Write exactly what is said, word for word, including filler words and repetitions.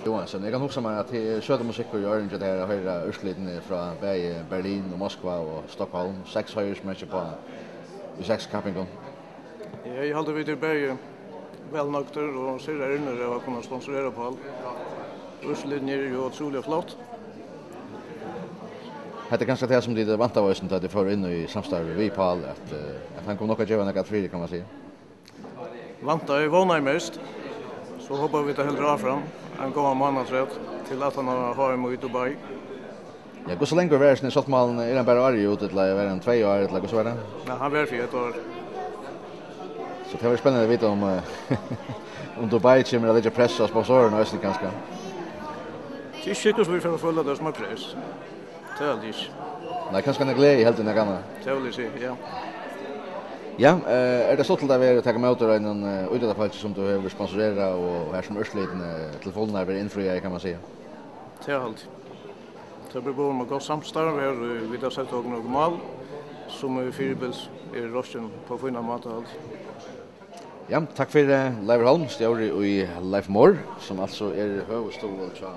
Johansen. Eg kann hugsa mær, at tað er søtur musikkur í oyruni hjá tær at hoyra úrslitini frá bæði Berlin og Moskva og Stockholm. Seks hoyrir sum ikki uppá í seks kappingum. Ja, eg haldi, vit eru bæði væl nøgdir og sera ærnir av at kunna sponsorera Pál. Úrslitini eru jú ótrúliga flott. Hetta er kanska tað, sum tit væntaðu eisini, tá tit fóru inn í samstarvið við Pál, at, eh, at hann kom nokk at geva nakað fyri, kann man siga. Væntaði, vónaði mest. So hopa vit, tað heldur áfram ein góðan mánað afturat til aftan á H M í Dubai. Ja, hvussu langur verður hesin sáttmálin? Er hann bara árið út, ella verður hann tvey ár, ella hvussu verður hann? Ja, hann verður fyri eitt ár. So tað verður spennandi at vita, um, eh, um Dubai kemur at leggja press á sponsorarnar eisini, kanska. Tað er ikki sikkurt, vit fara at føla tað sum eitt press. Tað haldi eg ikki. Nei, kanska eina gleði heldur enn nakað annað. Tað vil eg siga, ja. Ja, eh, er tað stuttligt at vera, taka ímóti einum, eh, ítróttafólki, sum tú hevur sponsorerað, og har sum úrslitini, eh, til fulnar verða innfriað, kann man siga? Tað haldi eg. Tað blívur boðið um eitt gott samstarv her, eh, vit hava sett okkum nøkur mál, sum, eh, fyribils eru rokkin á fínan máta, haldi eg. Ja, takk fyri, eh, Leivur Holm, stjóri í Leifmor, sum altso er høvuðsstuðul hjá